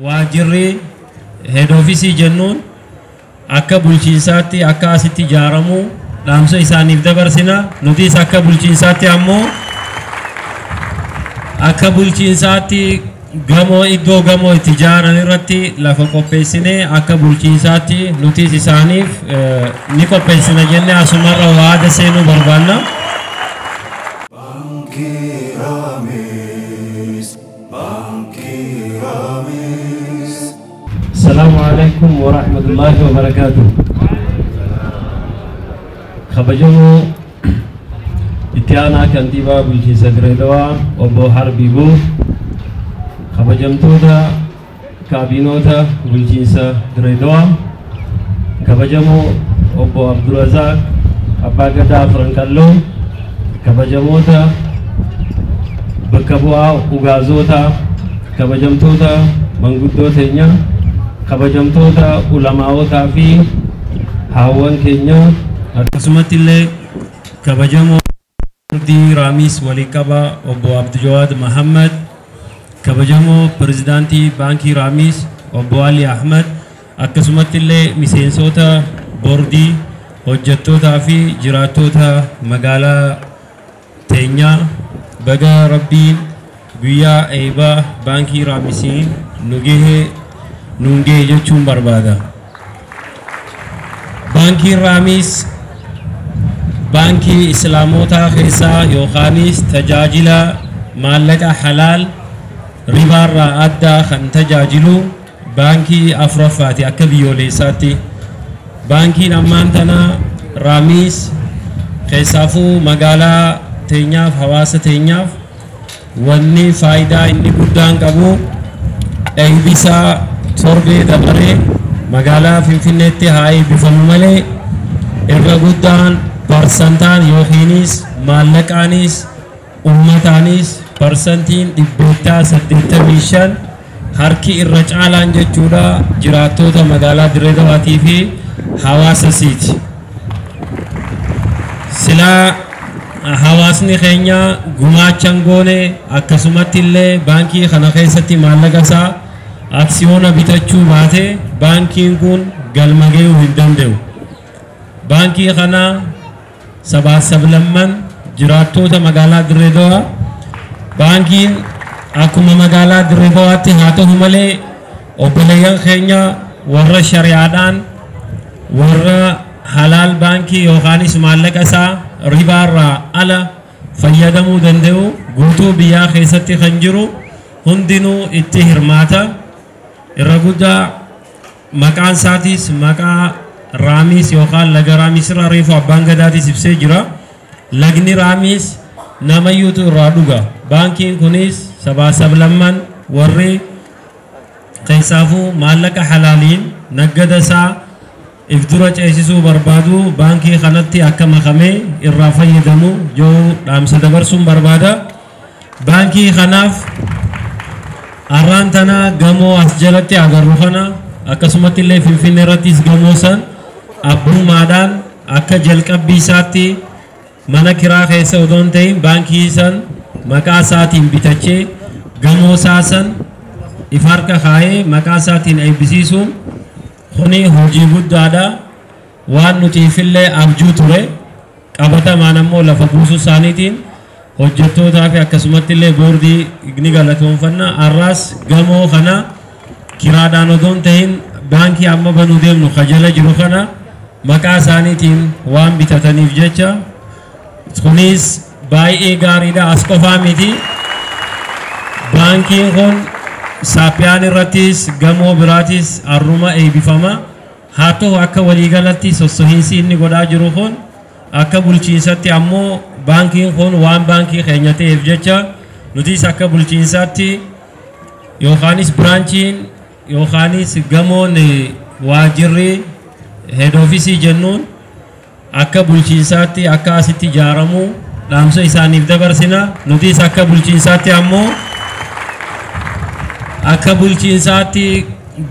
Waajjirri head office jennuun akka bulchiinsaatti akka asitti ijaaramu dhaamsa isaaniif dabarsina. Nutis akka bulchiinsaatti ammoo akka bulchiinsaatti gamoo iddoo gamoo itti ijaaran irratti lafa qopheessinee akka bulchiinsaatti nutis isaaniif ni qopheessina jennee asumarra waada seenuu barbaanna. السلام عليكم ورحمة الله وبركاته. Kabajamoo itti aanaa kantiibaa bulchiinsa Dirree Dawaa obbo Harbiibuu, kabajamtoota kaabinoota bulchiinsa Dirree Dawaa, kabajamoo obbo Abdurazaaq Abbaa Gadaa Afranqalloo, kabajamoota bakka bu'aa ugaazootaa, kabajamtoota manguddoo teenya, kabajamtoota ulamaa'otaa fi haawwan keenya, akkasumatti illee kabajamoo Boordii Raamiis waliin obbo Abdujawaad Mahammad, kabajamoo pirezidaantii Baankii Raamiis obbo Ali Ahmad, akkasumatti illee miseensota boordii, hojjettootaa fi jiraattota magaalaa teenyaa, baga Rabbiin guyyaa eebaa Baankii Raamisiin nu gahee nuun gahe jechuun barbaada. Baankiin Raamiis baankii islaamotaa keessaa yookaanis tajaajila maallaqa halaal ribaarraa addaa kan tajaajilu baankii afuraffaati akka biyyoolessaatti. Baankiin ammaan tana Raamiis keessaafuu magaalaa teenyaaf hawaasa teenyaaf wanni faayidaa inni guddaan qabu eebbisaa torbee dabaree magaalaa Finfinneetti haa eebbifamu malee irra guddaan parsantaan yookiinis maallaqaanis ummataanis parsantiin 85% harki irra caalaan jechuudha jiraattoota magaalaa Dirree Dawaatii fi hawaasa siiti. Silaa hawaasni keenya gumaachan goone akkasumatti illee baankii kana keessatti maallaqa isaa aksiyoona bitachuu baate baankiin kun galma gahuu hin danda'u. Baankii kana sabaa sablamman jiraattoota magaalaa Dirree Dawaa baankiin akkuma magaalaa Dirree Dawaatti haa ta'u malee obboleeyyan keenya warra shari'aadhaan warra halaal baankii yookaanis maallaqa isaa ribaarraa ala fayyadamuu danda'u guutuu biyyaa keessatti kan jiru hundinuu itti hirmaata. Irra guddaa maqaan isaatis maqaa Raamiis yookaan laga Raamiis irraa reefu abbaan gadaatis ibsee jira. Lagni Raamiis namayyuutu irraa dhuga. Baankiin kunis sabaa sablamman warri keessaafuu maallaqa halaaliin naggada isaa if dura ceesisuu barbaadu baankii kanatti akka makamee irraa fayyadamu yoo dhaamsa dabarsuun barbaada. Baankii kanaaf arraan tana gamoo as jalatti agarru kana akkasumatti illee Finfinnee irrattis gamoo san abbummaadhaan akka jalqabbii isaatti mana kiraa keessa odoo hin ta'in baankii san maqaa isaatiin bitachee gamoo isaa san if harka kaayee maqaa isaatiin eebbisiisuun kuni hojii guddaadha. Waan nutiifillee abjuu ture qabatamaan ammoo lafa buusuu isaaniitiin hojjettootaa fi akkasumatti illee boordii ni galatoonfanna. Har'aas gamoo kana kiraadhaan odoo hin ta'in baankii amma banuu deemnu kajala jiru kana maqaa isaaniitiin waan bitataniif jecha kunis baay'ee gaariidha. As qofaa miti, baankiin kun Saappiyaan irrattis gamoo biraatis har'uma eebbifama. Haa ta'u akka waliigalatti sossohiinsi inni godhaa jiru kun akka bulchiinsatti ammoo baankiin kun waan baankii keenya ta'eef jecha nutis akka bulchiinsaatti yookaanis biraanchiin yookaanis gamoon waajjirri head office jennuun akka bulchiinsaatti akka asitti ijaaramu dhaamsa isaaniif dabarsina. Nutis akka bulchiinsaatti ammoo akka bulchiinsaatti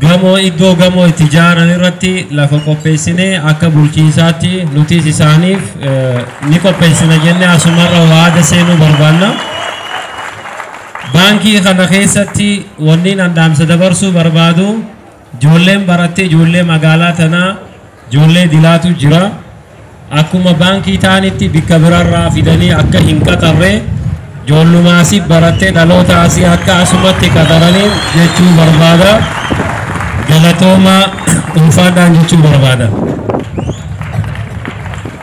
gamoo iddoo gamoo itti ijaaran irratti lafa qopheessinee akka bulchiinsaatti nutis isaaniif ni qopheessina jennee asumarra waada seenuu barbaanna. Baankii kana keessatti wanni an dhaamsa dabarsuu barbaadu, ijoolleen barattee, ijoollee magaalaa tanaa, ijoollee dilaatu jira. Akkuma baankii ta'anitti bikka birarraa fidanii akka hin qaxarre, ijoollumaasii barattee dhaloota asii akka asumatti qaxaranii jechuu barbaada. Galatoomaa, ulfaadhaan jechuu barbaada.